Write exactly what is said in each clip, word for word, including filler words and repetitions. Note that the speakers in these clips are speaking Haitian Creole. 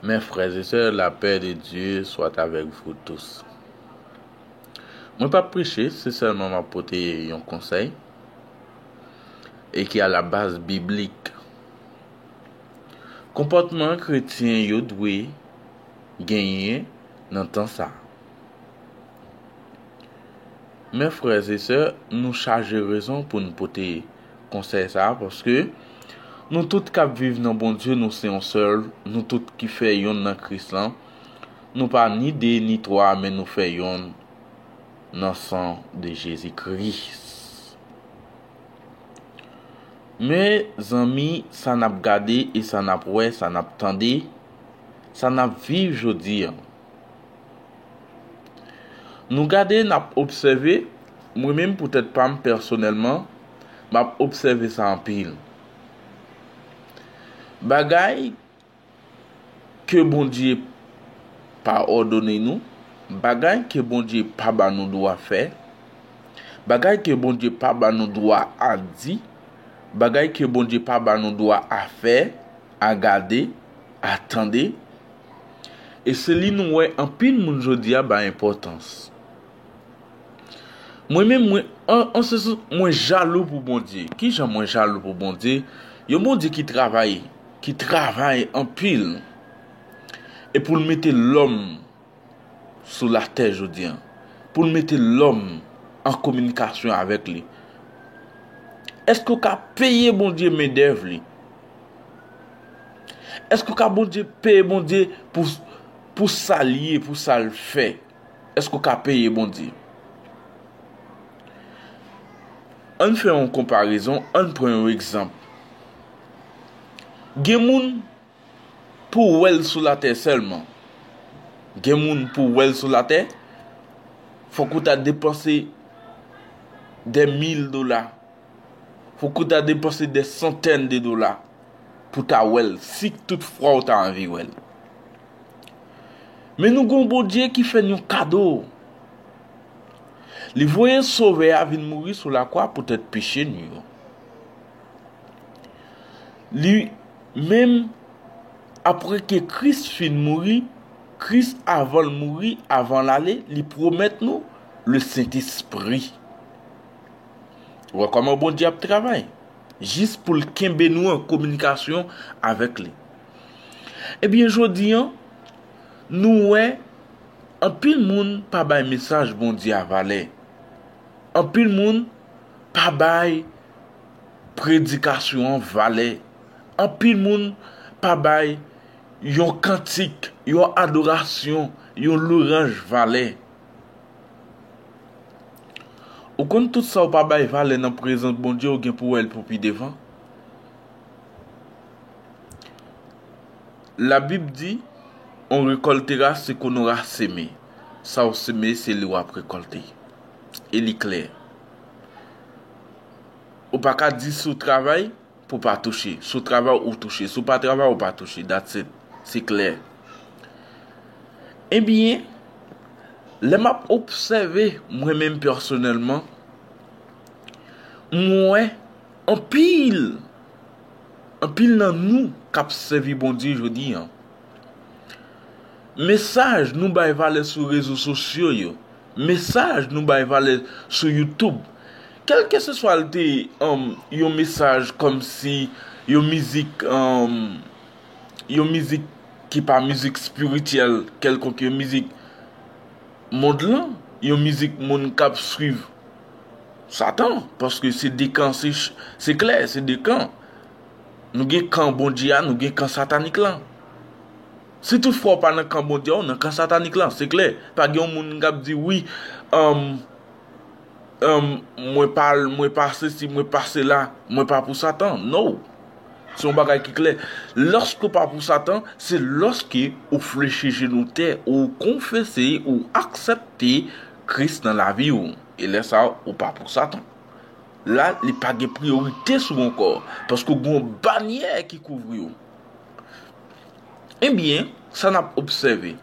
Mes frères et sœurs, la paix de Dieu soit avec vous tous. Mwen p ap preche, se sèlman m ap pote yon konsèy e ki a la baz biblik. Konpòtman kretyen yo dwe genyen nan tan sa a. Mes frères et sœurs, nou chaje rezon pou n pote konsèy sa a, paske nou tout k ap viv nan Bondye, nou se yon sèl, nou tout ki fè yonn nan Kris lan, nou pa ni de ni twa, men nou fè yonn nan san de Jezi Kris. Mezanmi, sa n ap gade e sa n ap wè, sa n ap tande, sa n ap viv jodi a. Nou gade, n ap obsève, mwen menm poutèt pa m pèsonèlman, m ap obsève sa anpil. Bagay ke Bondye pa òdone nou, bagay ke Bondye pa ba nou dwa fè, bagay ke Bondye pa ba nou dwa a di, bagay ke Bondye pa ba nou dwa a fè, a gade, a tande, e se li nou wè anpil moun jodi a bay enpòtans. Mwen menm, mwen, an, an se sans, mwen jalou pou Bondye. Kijan mwen jalou pou Bondye? Yon Bondye ki travay, ki travay anpil. E pou l mete lòm sou latè jodi a, pou l mete lòm an kominikasyon avèk li. Èske w ka peye Bondye mendèv li? Èske w ka Bondye, peye Bondye pou, pou sa l ye, pou sa l fè? Èske w ka peye Bondye? Ann fè yon konparezon, ann pran yon egzanp. Gen moun, pou w wè l sou latè sèlman. Gen moun, pou w wè l sou latè, fòk ou ta depanse dè mil dola. Fòk ou ta depanse dè santèn de dola pou ta wè l, si toutfwa w ta anvi wè l. Men nou gen yon Bondye ki fè n yon kado. Li voye Sovè a vin mouri sou lakwa poutèt peche nou yo. Li menm, apre ke Kris fin mouri, Kris, avan l mouri, avan l ale, li pwomèt nou Lesentespri. Ou wè kòman Bondye ap travay? Jis pou l kenbe nou an kominikasyon avèk li. Ebyen, jodi a, nou wè anpil moun pa bay mesaj Bondye a valè. Anpil moun pa bay predikasyon an valè. Anpil moun pa bay yon kantik, yon adorasyon, yon lwanj valè. Ou konn, tout sa w pa bay valè nan prezans Bondye, ou gen pou wè l pou pi devan. Labib di, on récoltera ce qu'on aura semé. Sa w seme, se li w ap rekòlte. E li klè. Ou pa ka di si w travay pou w pa touche. Si w travay, ou touche. Si w pa travay, ou pa touche. That's it. Se klè. Ebyen, lè m ap obsève, mwen menm pèsonèlman, m wè anpil, anpil nan nou k ap sèvi Bondye jodi a. Mesaj nou bay valè sou rezo sosyo yo, mesaj nou bay valè sou YouTube, kèlkeseswa l te, um, yon mesaj kòmsi yon mizik, um, yon mizik ki pa mizik espirityèl kèlkonk, yon mizik mond lan, yon mizik moun k ap swiv Satan, paske se de kan, se, se klè, se de kan. Nou gen kan Bondye a, nou gen kan satanik lan. Si toutfwa w pa nan kan Bondye a, w nan kan satanik lan, se klè. Pa gen yon moun k ap di, wi, um, um, mwen pa, mwen pa sesi, mwen pa sela, mwen pa pou Satan. No. Se yon bagay ki klè. Lòske w pa pou Satan, se lòske ou flechi jenou tè, ou konfese, ou aksepte Kris nan lavi w. E lè sa a, ou pa pou Satan. La, li pa gen priyorite sou w ankò, paske w gen yon banyè ki kouvri w. Ebyen, sa n ap obsève,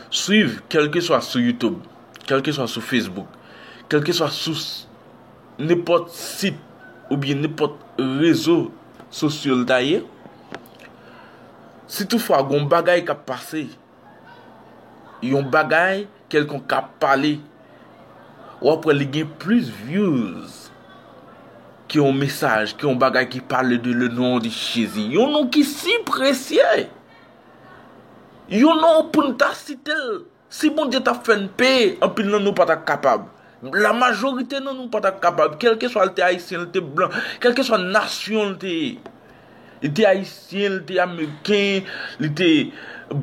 swiv, kèlkeswa sou YouTube, kèlkeswa sou Facebook, kèlkeswa sou s-, nenpòt sit oubyen nenpòt rezo sosyo l ta ye, Si toutfwa gon bagay k ap pase, yon bagay kèlkonk k ap pale, w ap wè li gen plis views ke yon mesaj, ke yon bagay ki pale de le nom de Jésus. Yon non ki si presye. Yon non pou n ta site l. Si Bondye t ap fè n peye, anpil nan nou pa t ap kapab. La majorite nan nou pa t ap kapab, kèlkeswa l te ayisyen, l te blan, kèlkeswa nasyon l te ye. Li te ayisyen, li te ameriken, li te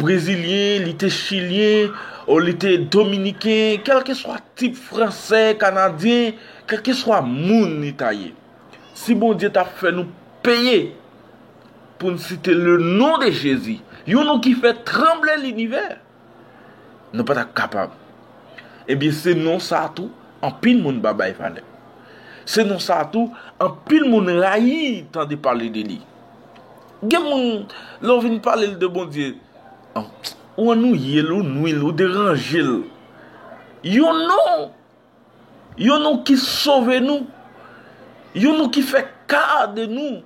brezilyen, li te chilyen, ou li te dominiken, kèlkeswa tip fransè, kanadyen, kèlkeswa moun li ta ye. Si Bondye t ap fè nou peye pou n site le nom de Jésus, yon non ki fè tranble linivè, nou pa t ap kapab. Ebyen, se non sa a tou, anpil moun pa bay valè. Se non sa a tou, anpil moun rayi tande pale de li. Gen moun, lè w vin pale l de Bondye, an, ou annwiye l, ou nwi l, ou deranje l. Yon non, yon non ki sove nou, yon non ki fè ka de nou,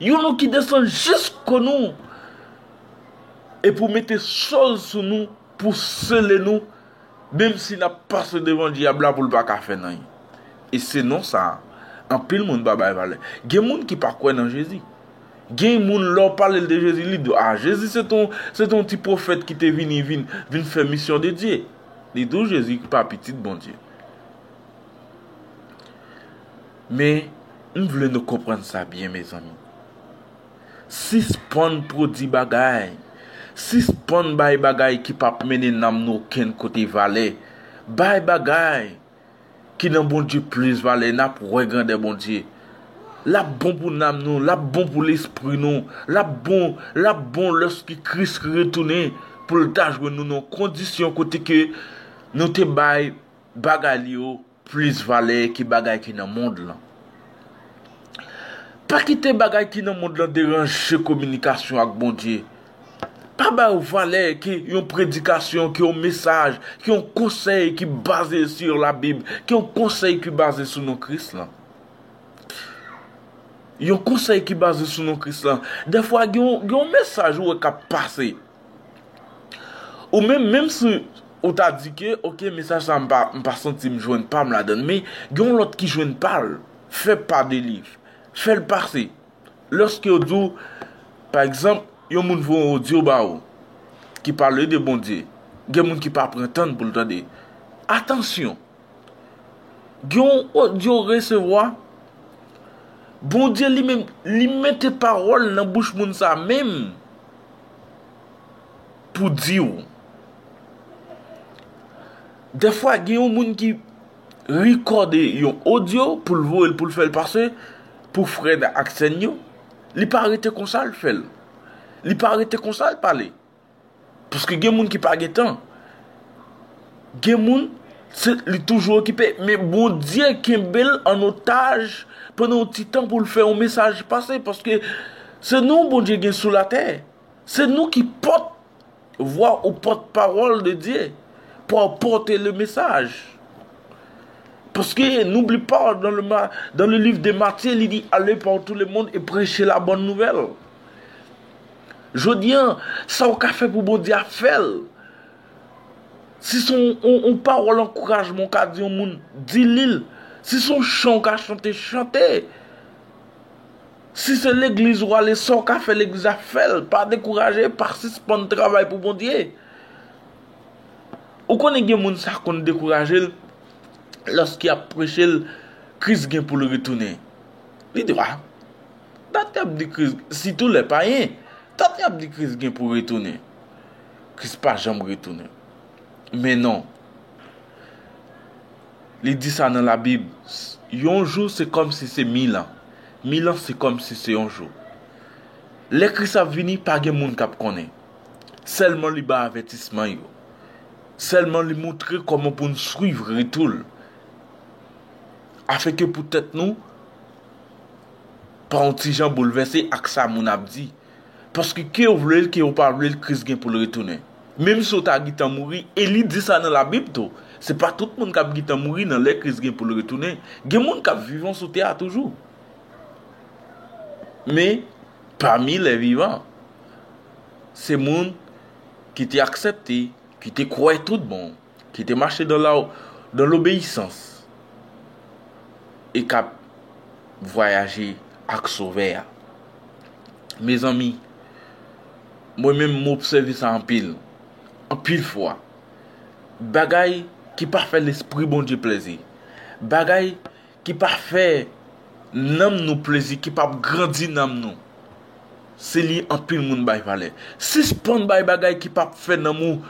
yon non ki desann jis kò nou, e pou mete sòl sou nou, pou sele nou, menm si n ap pase devan dyab la pou l pa ka fè n anyen. E se non sa a, anpil moun pa bay valè. Gen moun ki pa kwè nan Jezi. Gen moun, lè w pale l de Jezi, li di w, a, Jezi se t on, se t on ti pwofèt ki te vini, vin, vin fè misyon de Dye. Li di w Jezi pa pitit Bondye. Men, m vle nou konprann sa byen, mezanmi. Sispann pwodui bagay. Sispann bay bagay ki p ap mennen nanm nou okenn kote valè. Bay bagay ki nan Bondye plis valè, n ap wè grandè Bondye. L ap bon pou nanm nou, l ap bon pou lespri nou, l ap bon, l ap bon lèske Kris retounen pou l ta jwenn nou nan kondisyon kote ke nou te bay bagay li yo plis valè ke bagay ki nan mond lan. Pa kite bagay ki nan mond lan deranje kominikasyon ak Bondye. Pa ba yo valè ke yon predikasyon, ke yon mesaj, ke yon konsèy ki baze sur la Bib, ke yon konsèy ki baze sou non Kris lan. Yon konsèy ki baze sou non Kris lan. Dèfwa, gen yon, gen yon mesaj ou wè k ap pase. Ou menm, menm si ou ta di ke, oke, mesaj sa, m pa, m pa santi m jwenn pa m ladan l, men gen yon lòt ki jwenn pa l, fè pa de li, fè l pase. Lòske yo di w, pa egzanp, yon moun voye yon odyo ba ou, ki pale de Bondye, gen moun ki pa pran tan pou l tande. Atansyon! Gen yon odyo w resevwa, Bondye li menm, li mete pawòl nan bouch moun sa menm pou di w. Dèfwa, gen yon moun ki rekòde yon odyo pou l voye l, pou l fè l pase pou frè n ak sè n yo. Li pa rete konsa l fè l. Li pa rete konsa l pale. Paske gen moun ki pa gen tan. Gen moun, se, li toujou okipe. Men Bondye kenbe l an otaj pandan yon ti tan pou l fè yon mesaj pase. Paske se nou Bondye gen sou latè. Se nou ki pòt vwa ou pòt pawòl de Dye pou apòte le mesaj. Paske, n'oublie pas, dans le, ma- dans le livre de Matthieu, li di, allez par tout le monde et prêchez la bonne nouvelle. Jodi a, sa w ka fè pou Bondye a, fè l. Si se yon, yon, yon pawòl ankourajman w ka di yon moun, di li l. Si se yon chan w ka chante, chante. Si se legliz ou ale, sa w ka fè legliz la, fè l. Pa dekouraje, pa sispann travay pou Bondye. Ou konnen gen moun sa konn dekouraje l lòske y ap preche l, Kris gen pou l retounen. Li di, a, dat y ap di Kris, sitou lè payen, dat y ap di Kris gen pou retounen. Kris pa janm retounen. Men non. Li di sa nan Labib, yon jou se kòmsi se mil an. Mil an se kòmsi se yon jou. Lè Kris ap vini, pa gen moun k ap konnen. Sèlman li bay avètisman yo. Sèlman li montre kòman pou n swiv retou l. Afenke poutèt nou pa yon ti jan boulvèse ak sa moun ap di. Paske ke w vle l, ke w pa vle l, Kris gen pou l retounen. Menm si w ta gentan mouri, e li di sa nan Labib tou, se pa tout moun k ap gentan mouri nan lè Kris gen pou l retounen. Gen moun k ap vivan sou tè a toujou. Men, pami lè vivan, Se moun ki te aksepte, ki te kwè tout bon, ki te mache dans la, dans l'obéissance, e k ap vwayaje ak Sovè a. Mezanmi, mwen menm, m obsève sa anpil, anpil fwa. Bagay ki pa fè lespri Bondye plezi. Bagay ki pa fè nanm nou plezi, ki p ap grandi nanm nou. Se li anpil moun bay valè. Sispann bay bagay ki p ap fè nanm ou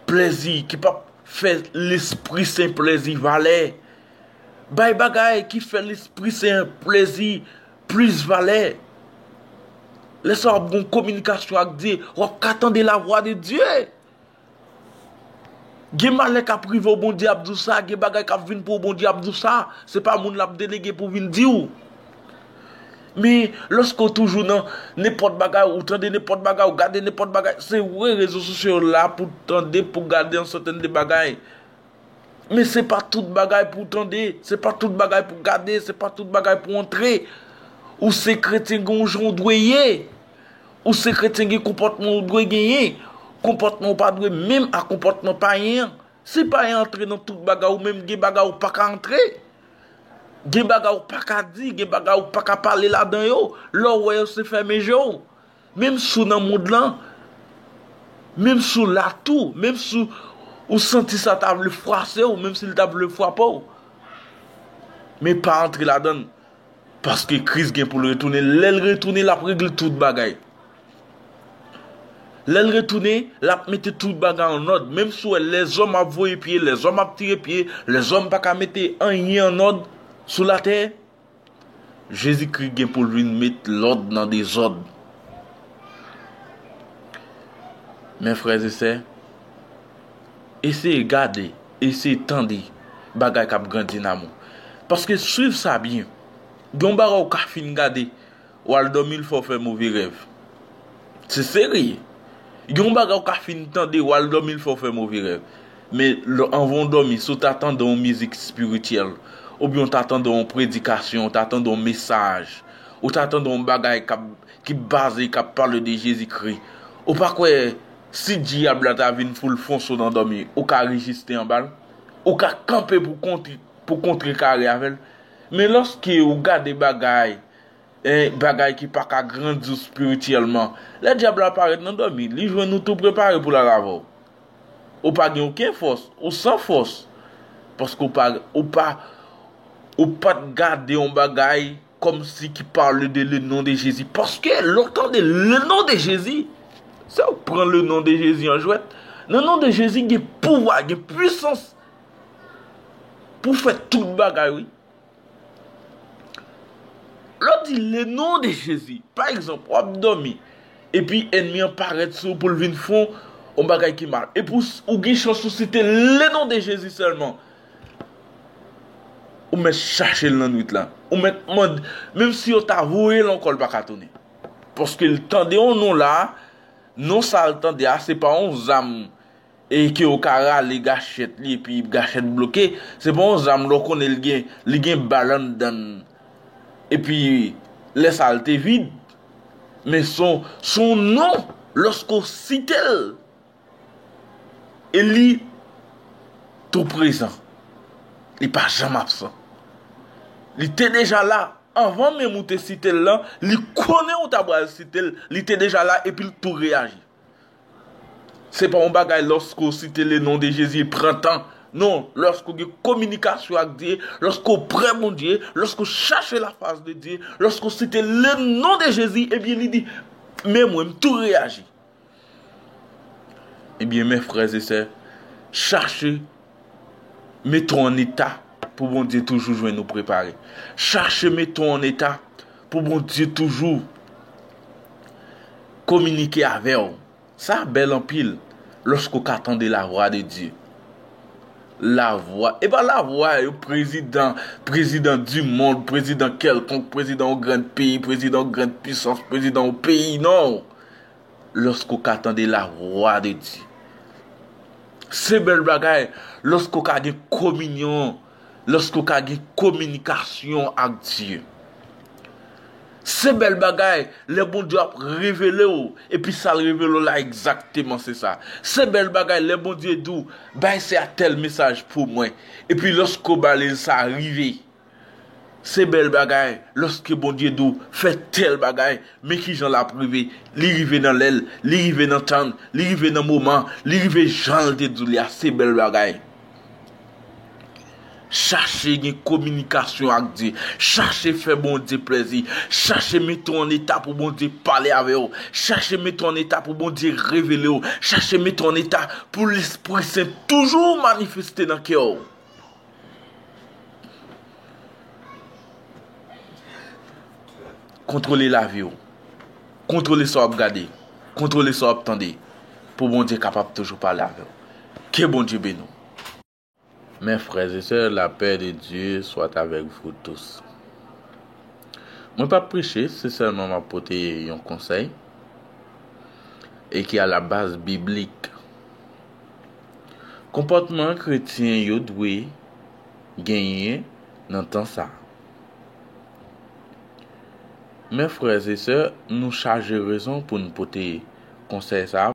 plezi, ki p ap fè Lespri Sen plezi valè. Bay bagay ki fè Lespri Sen plezi plis valè. Lè sa w ap gen yon kominikasyon ak Dye, w ap ka tande lavwa de Dye. Gen malè k ap rive w, Bondye ap di w sa, gen bagay k ap vin pou w, Bondye ap di w sa. Se pa moun l ap delege pou vin di w. Men, lòske w toujou nan nenpòt bagay, ou tande nenpòt bagay, ou gade nenpòt bagay, se vre, rezo sosyo yo la pou tande, pou gade yon sèten de bagay. Men se pa tout bagay pou w tande, se pa tout bagay pou w gade, se pa tout bagay pou w antre. Ou se kretyen, gen yon jan w dwe ye. Ou se kretyen, gen konpòtman ou dwe genyen. Konpòtman ou pa dwe menm ak konpòtman payen an. Si payen an antre nan tout bagay, ou menm gen bagay ou pa ka antre. Gen bagay ou pa ka di, gen bagay ou pa ka pale ladan yo. Lè w wè yo, se fèmen je w. Menm si w nan mond lan, menm si w la tou, menm si w, ou santi sa ta vle fwase w, menm si l ta vle frape w. Men pa antre ladan l. Paske Kris gen pou l retounen. Lè l retounen, l ap regle tout bagay. Lè l retounen, l ap mete tout bagay an nòd. Menm si w wè lèzòm ap voye pye, lèzòm ap tire pye, lèzòm pa ka mete anyen an nòd sou latè, Jezikri gen pou l vin met lòd nan dezòd. Men frè e sè, eseye gade, eseye tande bagay k ap grandi nan ou. Paske swiv sa byen. Gen yon bagay ou ka fin gade, w al dòmi, l fè w fè move rèv. Se serye. Gen yon bagay ou ka fin tande, w al dòmi, l fè w fè move rèv. Men lè, anvan w dòmi, si w ta tande yon mizik espirityèl, oubyen w ta tande yon predikasyon, w ta tande yon mesaj, ou ta tande yon bagay k ap, ki baze, k ap pale de Jezikri, ou pa kwè si dyab la ta vin foule fonse w nan dòmi, ou ka reziste anba l? Ou ka kanpe pou kontri, pou kontrekare avè l? Men lòske ou gade bagay, en, bagay ki pa ka grandi w espirityèlman. Lè dyab la parèt nan dòmi, li jwenn ou tou prepare pou l al avè w. Ou pa gen okenn fòs, ou san fòs. Paske ou pa, ou pa, ou pa t gade yon bagay kòmsi ki pale de le non de Jezi. Paske lè w tande le non de Jezi, se w pran le non de Jezi an jwèt. Nan non de Jezi, gen pouvwa, gen pwisans pou fè tout bagay, wi. Lè w di le non de Jezi, pa egzanp, w ap dòmi, epi ènmi an parèt sou ou pou l vin fè w yon bagay ki mal. Epi w, ou gen chans ou site le non de Jezi sèlman. Ou mèt chache l nan nwit la. Ou mèt mande, menm si yo ta voye l ankò, l pa ka tounen. Paske l tande yon non la, non sa l tande a, se pa yon zam e ke w ka rale gachèt li, epi gachèt bloke. Se pa yon zam lè w konnen li gen, li gen bal anndan l. Epi lè sa l te vid. Men se yon, se yon non, lòske w site l, e li tou prezan. Li pa janm absan. Li te deja la. Anvan menm ou te site l lan, li konnen ou ta pral site l, li te deja la epi l tou reyaji. Se pa yon bagay lòske w site le non de Jezi, l pran tan. Non, lòske w gen kominikasyon ak Dye, lòske w prè Bondye, lòske w chache la fas de Dye, lòske w site le non de Jezi, ebyen li di, men mwen, m tou reyaji. Ebyen, men frè e sè, chache mete w an eta pou Bondye toujou jwenn ou prepare. Chache mete w an eta pou Bondye toujou kominike avè w. Sa bèl anpil lòske w ka tande lavwa de Dye. Lavwa, e pa lavwa yo, prezidan, prezidan di mond, prezidan kèlkonk, prezidan yon grann peyi, prezidan yon grann pwisans, prezidan yon peyi, non. Lòske w ka tande lavwa de Dye. Se bèl bagay lòske w ka gen kominyon, lòske w ka gen kominikasyon ak Dye. Se bèl bagay lè Bondye ap revele w, epi sa l revele w la egzakteman se sa. Se bèl bagay lè Bondye di w, bay se a tèl mesaj pou mwen. Epi lòske w ba li l, sa rive. Se bèl bagay lòske Bondye di w, fè tèl bagay, men kijan l ap rive. Li rive nan lè l, li rive nan tan, li rive nan moman, li rive jan l te di w li a. Se bèl bagay. Chache gen kominikasyon ak Dye. Chache fè Bondye plèzi. Chache mete w an eta pou Bondye pale avè w. Chache mete w an eta pou Bondye revele w. Chache mete w an eta pou Lespri Sen toujou manifeste nan kè w. Kontwole lavi w. Kontwole sa w ap gade. Kontwole sa w ap tande. Pou Bondye kapab toujou pale avè w. Ke Bondye beni w. Mes frères et sœurs, la paix de Dieu soit avec vous tous. Mwen p ap preche, se sèlman m ap pote yon konsèy e ki a la baz biblik. Konpòtman kretyen yo dwe genyen nan tan sa a. Mes frères et sœurs, nou chaje rezon pou n pote konsèy sa a.